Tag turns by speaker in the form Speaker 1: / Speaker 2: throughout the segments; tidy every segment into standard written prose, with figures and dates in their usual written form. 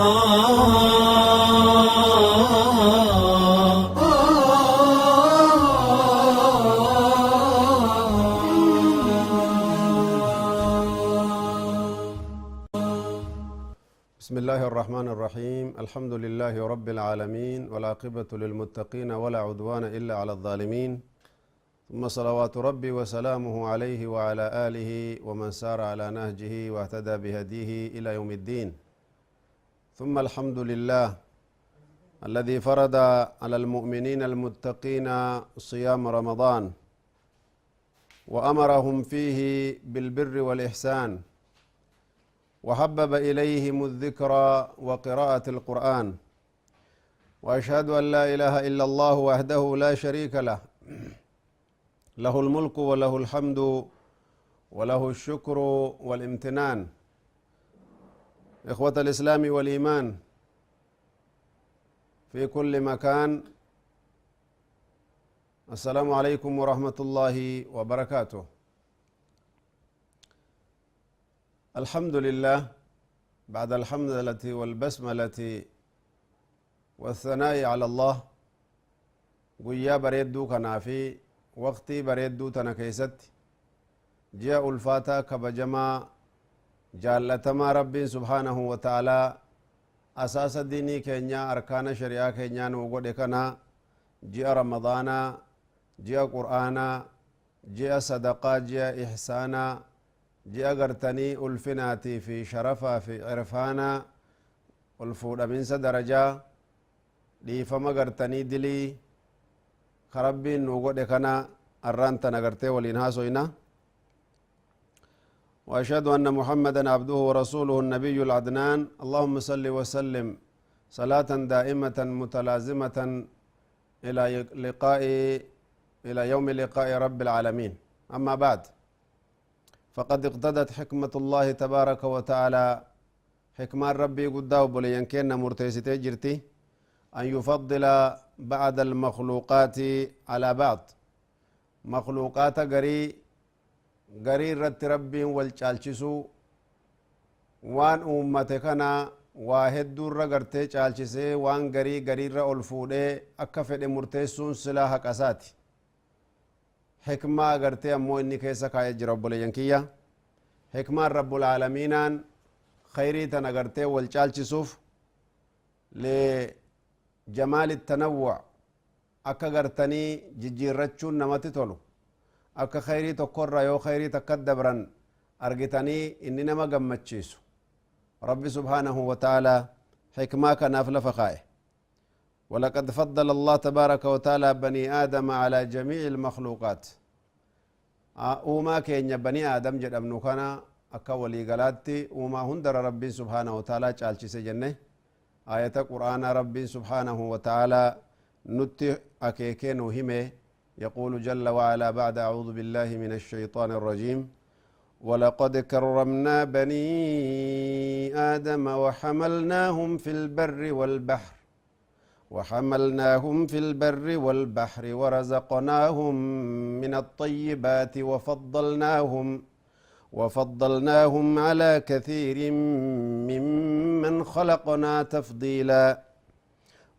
Speaker 1: بسم الله الرحمن الرحيم. الحمد لله رب العالمين، والعاقبة للمتقين، ولا عدوان إلا على الظالمين، ثم صلوات ربي وسلامه عليه وعلى آله ومن سار على نهجه واهتدى بهديه إلى يوم الدين. ثم الحمد لله الذي فرض على المؤمنين المتقين صيام رمضان وأمرهم فيه بالبر والإحسان، وحبب إليهم الذكر وقراءة القرآن. وأشهد أن لا إله إلا الله وحده لا شريك له، له الملك وله الحمد وله الشكر والامتنان. إخوة الإسلام والإيمان في كل مكان، السلام عليكم ورحمة الله وبركاته. الحمد لله بعد الحمد والبسملة والثناء على الله، guyyaa bareedduu kanaa fi waqtii bareedduu tana keessatti ji'a ulfaataa kabajamaa jaallatamaa Rabbiin subhaanahu wa ta'aalaa asaasa diinii keenyaa, arkaana shari'aa keenyaa nuu godhe kana, ji'a Ramadaanaa, ji'a Qur'aanaa, ji'a sadaqaa, ji'a ihsaanaa, ji'a gartanii ulfinaatii fi sharafaa fi irfaanaa, ol fuudhaminsa darajaa, dhiifama gartanii dilii ka Rabbiin nuu godhe kana arraan tana gartee waliin haasoyna. وأشهد أن محمدا عبده ورسوله النبي العدنان. اللهم صل وسلم صلاة دائمة متلازمة إلى يوم لقاء رب العالمين. أما بعد، فقد اقتضت حكمة الله تبارك وتعالى، حكمة ربي قداه بلين كينا مرتيستي جرتي، أن يفضل بعض المخلوقات على بعض. مخلوقات غري غري رت ربي والچالچسو وان أمتكنا واحد دور غرتي چالچسي وان غري غري را ألفوده أكفد مرتيسون سلاح قساتي. حكمة غرتي أمو إني كيسا كاي جرب لينكيا حكمة رب العالمين خيري تنغرتي والچالچسوف لجمال التنوع، أكا غرتني ججيرتشون نمتي تولو أكا خيري تقرر يو خيري تكدبرا أرغتني إني نما قمتشيسو. ربي سبحانه وتعالى حكمة كنافل فخائه. ولقد فضل الله تبارك وتعالى بني آدم على جميع المخلوقات. أوما كين بني آدم جد أمنو كان أكا ولي قلاتي وما هندر ربي سبحانه وتعالى چالچي جنة. آية قرآن ربي سبحانه وتعالى نتي أكيكين وهمه، يقول جل وعلا بعد أعوذ بالله من الشيطان الرجيم: ولقد كرمنا بني آدم وحملناهم في البر والبحر ورزقناهم من الطيبات وفضلناهم على كثير ممن خلقنا تفضيلا.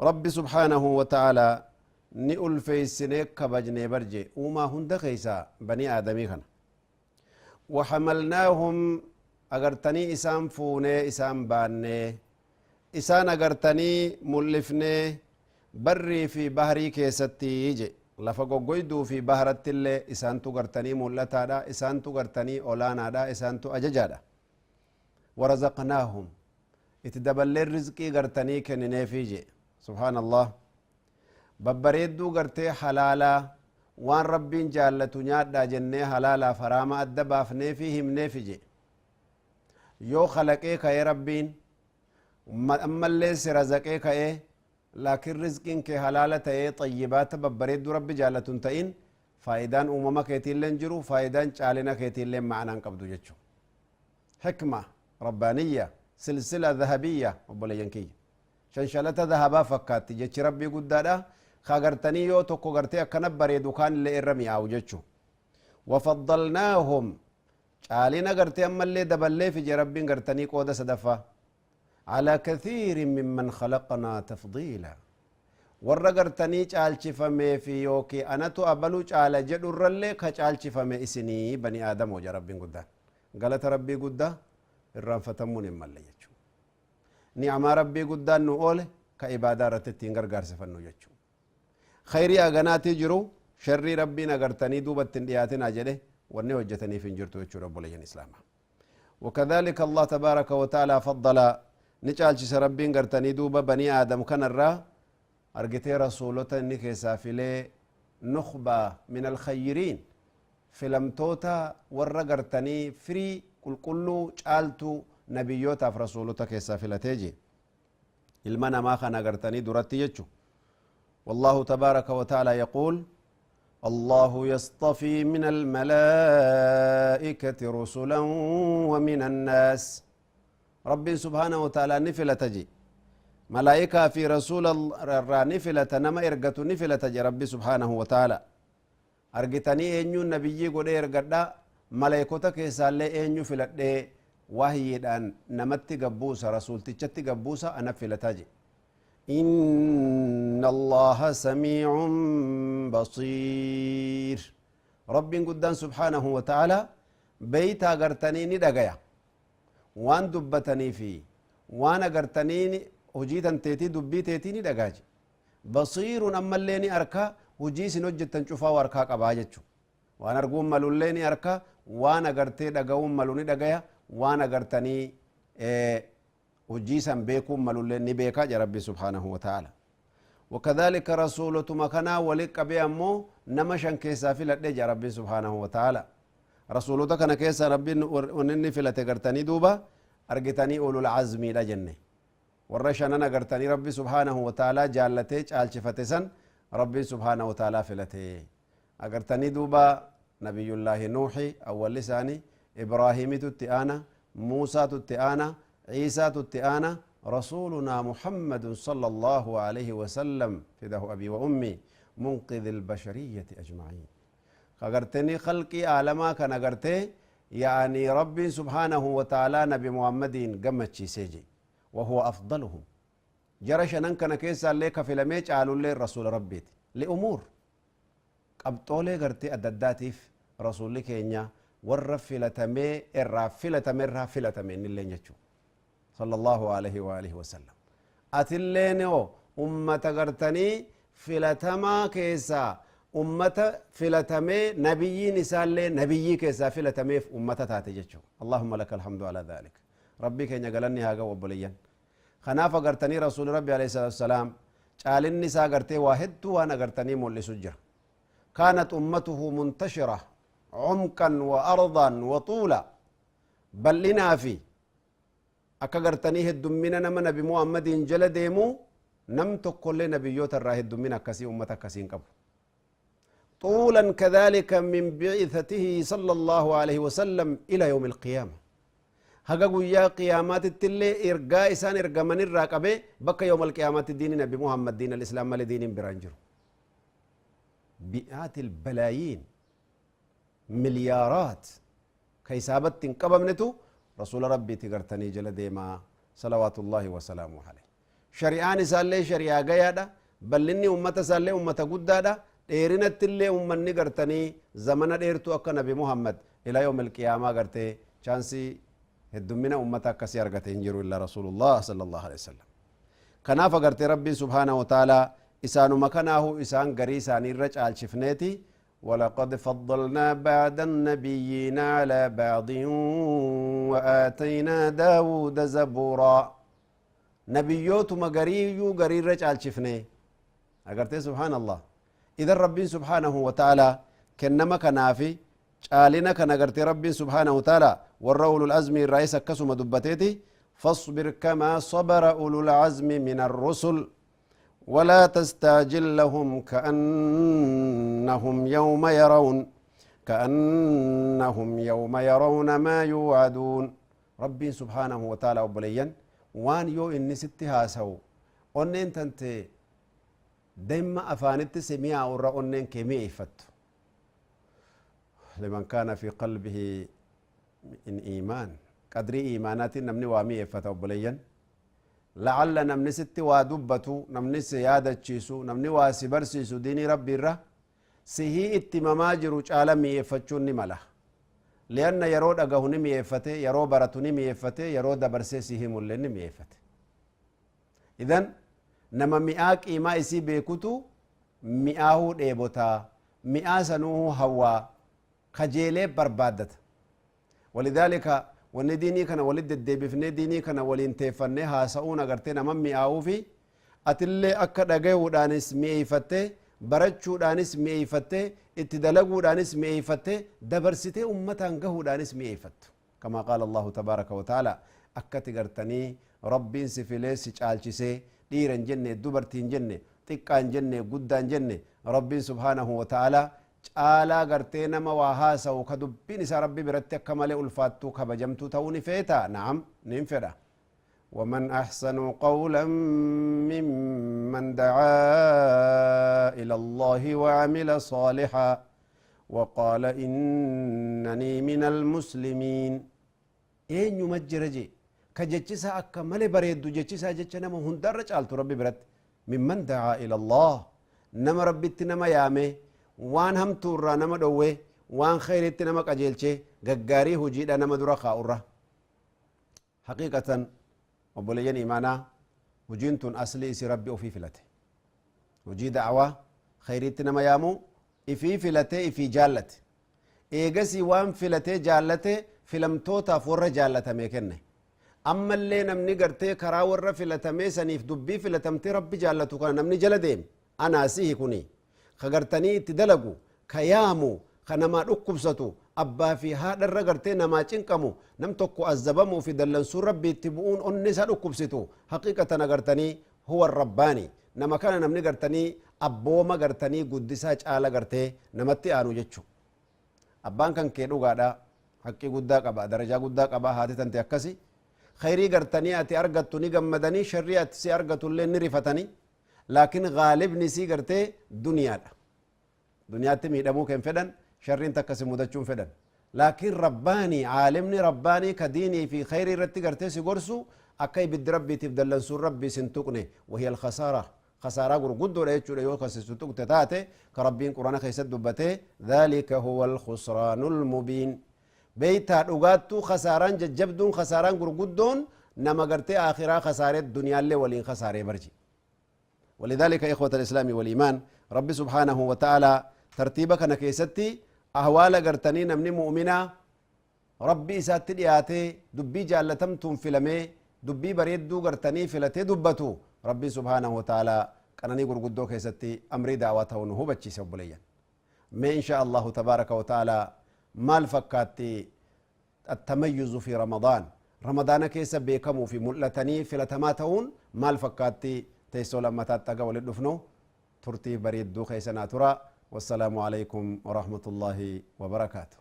Speaker 1: رب سبحانه وتعالى نئل في السنة كبجني برجي وما هند خيسا بني آدمي خنا. وحملناهم أغرتني إسام فوني إسام باني إسان أغرتني ملفني بري في بحري كيستي يجي lafa goggoyduu fi baharatti illee isaantu gartanii mul'ataadha, isaantu gartanii olaanaadha, isaantu ajajaadha. Warazaqnaahum itti daballee rizqii gartanii kennineefii je. Subhaanallah, babbareedduu gartee halaalaa waan Rabbiin jaallatu nyaadhaa jennee halaalaaf haraama adda baafneefi himneefi je. Yoo kalaqee ka'ee Rabbiin ammallee si razaqee ka'ee, laakiin rizqiin kee halaala ta'ee xayyibaata babbareedduu Rabbi jaallatu hin ta'in, faayidaan uumama keetiillee hin jiru, faayidaan caalina keetiillee ma'anaan qabdu jechuu. Hikma rabbaaniyya, silsila dhahabiyya, obboleeyyan kiyya, shanshalata dhahabaa fakkaatti jechi Rabbii guddaadha. Ka gartanii yoo tokko gartee akkana bareedu kaan illee irra mi'aawu jechuu. Wafaddalnaahum caalina gartee ammallee daballee fije Rabbiin gartanii qooda sadaffaa. على كثير ممن خلقنا تفضيلا. Warra gartanii caalchifamee fi yookiin anatu abaluu caala jedhurrallee ka caalchifame isinii bani aadamoo ja Rabbiin guddaan. Galata Rabbii guddaa irraanfatamuun hin malle jechuudha. Ni'amaa Rabbii guddaan nu oole ka ibaadaa irratti ittiin gargaarsifannu jechuudha. Khayrii aganaatii jiru, sharrii Rabbiin agartanii duubatti hin dhiyaatinaa jedhe wanni hojjetaniif hin jirtu jechuudha, obboleeyyan islaamaa. وكذلك الله تبارك وتعالى فضل نجالش ربين قرتني دوبا بني آدم كان الرا أرجتي رسولة نكيسا فيلي نخبة من الخيرين فيلمتوتا ورا قرتني فري كل كله جالتو نبيوتا في رسولتا كيسا فيلتيجي المنا ما خنا قرتني درتي يجو. والله تبارك وتعالى يقول: الله يصطفي من الملائكة رسلا ومن الناس. ربي سبحانه وتعالى نفلة تجي ملائكة في رسول الرا نفلة نما إرقة نفلة تجي ربي سبحانه وتعالى أرقتني إنيو النبي قد إرقدا ملائكة كيسا لي إنيو فلت وهي أن نمت قبوسة رسول تجت قبوسة أنا فلة تجي. إن الله سميع بصير. رب قدان سبحانه وتعالى بيتا قرتني ندقيا وان دبتني فيه وانا قرتني هجيتا تيتي دبي تيتي ندقاج بصير. أما الليني أركا هجي سنجتا نشوفا واركا قباجتشو وانا أرقوم ملوليني أركا وانا قرتي دقاوم ملوني دقيا وانا قرتني وجيسا بيكم ملولين بيكا يا ربي سبحانه وتعالى. وكذلك رسولة مكانا ولك بأمو نمشان كيسا في لدي يا ربي سبحانه وتعالى. رسولة كان كيسا ربي ونني في لتقرتني دوبا أرقتني أولو العزم إلى جنة والرشان أنا قرتني ربي سبحانه وتعالى جالتي آلشفتسن ربي سبحانه وتعالى في لتي أقرتني دوبا نبي الله نوحي أول لساني إبراهيم تتآنا موسى تتآنا عيسى تتآنا رسولنا محمد صلى الله عليه وسلم فداه أبي وأمي منقذ البشرية أجمعين. أغرتني خلقي آلما كان أغرتي يعني ربي سبحانه وتعالى نبي محمد قمت سيجي وهو أفضلهم. جرشنا كان كيسا ليك في لميج قالوا لي رسول ربي لأمور قبطولي غرتي أدداتيف رسول كينيا والرفلة مي الرافلة مي الرافلة مي اللي نجو صلى الله عليه وآله وسلم. أتلينو أمة غرتني فلتما كيسا أمة فلتمي نبيي نسال نبيي كيسا فلتمي في أمة تاتجتشو. اللهم لك الحمد على ذلك. ربي كي نقلني هاقا وبليا خنافة غرتني رسول ربي عليه الصلاة والسلام قال النساء غرتي واحد وانا غرتني مولي سجر. كانت أمته منتشرة عمقا وأرضا وطولا بل لنا في akka gartanii heddummina nama nabi Muhammadiin jala deemu nam tokkollee nabiyyoota irraa heddummina akkasii ummata akkasii hin qabu. طولا كذلك من بعثته صلى الله عليه وسلم إلى يوم القيامة. هذا يا قيامات التلي إرقاء إسان إرقاء من الراقبة بك يوم القيامة الدين نبي محمد دين الإسلام لدين برانجر بئات البلايين مليارات كيسابت تنقبمنتو رسول ربي تقرتني جل ديما صلوات الله وسلامه عليه. شريعان سالي شريعة قيادة بل إني أمة سالي أمة قدادة ديرنا اللي أمة نقرتني زمن ديرتو أكا نبي محمد إلى يوم القيامة قرتي شانسي هدمنا أمة كسيار قرتي انجروا إلا رسول الله صلى الله عليه وسلم. كنافة قرتي ربي سبحانه وتعالى إسان مكانه إسان قريسان الرجال شفنيتي ولقد فضلنا بعد النبيين على بعض وآتينا داود زبورا. نبيوت مقريو قرير رجال شفني أقرتي سبحان الله. إذا ربي سبحانه وتعالى كنما كنافي قالنا كنقرتي ربي سبحانه وتعالى والرؤول العزم الرئيس كسم دبتيتي فاصبر كما صبر أولو العزم من الرسل ولا تستعجل لهم كأنهم يوم يرون ما يوعدون. ربي سبحانه وتعالى أبليا وان يو إني ستها سو أنين تنتي دم أفانت سميع ورا أنين كمي فت لمن كان في قلبه إن إيمان قدري إيمانات نمني وامي فت أبليا. La'alla namni sitti waa dubbatu, namni si yaadachiisu, namni waa si barsiisu diinii Rabbii irra sihii itti himamaa jiru caala mi'eeffachuun ni mala. Li'anna yeroo dhagahu ni mi'eeffate, yeroo baratu ni mi'eeffate, yeroo dabarsee si himullee ni mi'eeffate. Idan nama mi'aa qiimaa isii beekutu mi'aahuu dheebotaa, mi'aa sanuuhuu hawwaa, kajeelee barbaaddata. Walidhaalika wanni diinii kana walit deddeebifnee diinii kana waliin teeffannee haasa'uun agartee nama mi'aawuufi atillee akka dhagahuudhaanis mi'eeyfattee, barachuudhaanis mi'eeyfattee, itti dalaguudhaanis mi'eeyfattee, dabarsitee ummataan gahuudhaanis mi'eeyfattu. Kamaa qaala Allahu tabaaraka wa ta'aalaa, akkati gartanii Rabbiin si filee si caalchisee, dhiira hin jenne, dubartii hin jenne, xiqqaa hin jenne, guddaa hin jenne, Rabbiin subhaanahu wa ta'aalaa caalaa gartee nama waa haasawu ka dubbiin isaa Rabbi biratti akka malee ulfaattuu kabajamtuu ta'uu ni feetaa? Na'am, niin fedha. ومن أحسن قولا ممن دعا إلى الله وعمل صالحا وقال إنني من المسلمين. Eenyu jira jee ka jechisaa akka malee bareeddu, jechisaa jecha nama hundarra caaltu Rabbi biratti? Mimman dacaa ila Allah, nama Rabbitti nama yaame, waan hamtuu irraa nama dhowwe, waan khayritti nama qajeelche, gaggaarii hojiidha nama dura kaa'urra. Haqiiqatan obboleeyyan imaanaa, hojiin tun aslii isii Rabbi ofii filate. Hojii da'awaa khayriitti nama yaamu ifii filatee, ifii jaallate. Eegasii waan filatee jaallate filamtootaaf warra jaallatamee kenne. Ammallee namni gartee karaa warra filatamee saniif dubbii filatamtee Rabbi jaallatu kana namni jala deeme, anaa sihi kuni ka gartanii itti dalagu, ka yaamu, ka namaa dhukkubsatu, abbaa fi haadharra gartee namaa cinqamu, nam tokko azzabamuu fi dallansuun Rabbi itti bu'uun onni isaa dhukkubsitu, haqiiqatan agartanii huwa rabbaani. Nama kana namni gartanii abbooma gartanii guddisaa caala gartee namatti aanu jechu. Abbaan kan kee dhugaadha, haqqii guddaa qaba, darajaa guddaa qaba. Haati tante akkasi khayrii gartanii ati argattu ni gammadanii, sharrii ati si argatu illee ni rifatanii, laakiin gaalibni sii gartee duniyaadha. Duniyaatti miidhamuu kan fedhan, sharriin takka si mudachuun fedhan. Laakiin rabbaanii, caalimni rabbaanii ka diinii fi khayrii irratti gartee si gorsu, akka ibiddi Rabbiitiif dallansuun Rabbii sin tuqne, wahiya alkhasaara, khasaaraa gurguddoodha jechuudha. Yoo kasi si tuqte taate, ka Rabbiin Qur'aana keessatti dubbate, dhalika huwa alkhusraanu almubiin. Beeytaa, dhugaattuu khasaaraan jajjabduun, khasaaraan gurguddoon, nama gartee aakhiraa khasaaree duniyaallee waliin khasaaree barji. ولذلك إخوة الإسلام والإيمان، رب سبحانه وتعالى ترتيب كان كيستي أهوال قرتني نمني مؤمنة ربي إسات دياتي دبي جالتمتم فيلمي دبي بريدو قرتني فيلتي دبتو، ربي سبحانه وتعالى كانني قرقدو كيستي أمري دعوته نهو بچي سبليا. ما إن شاء الله تبارك وتعالى مال فكاتي التميز في رمضان، رمضان كيس بيكمو في ملتني فلتماتون مال فكاتي تيسو لما تتقى ولدفنو ترتي بريد دو خيسنا ترى. والسلام عليكم ورحمة الله وبركاته.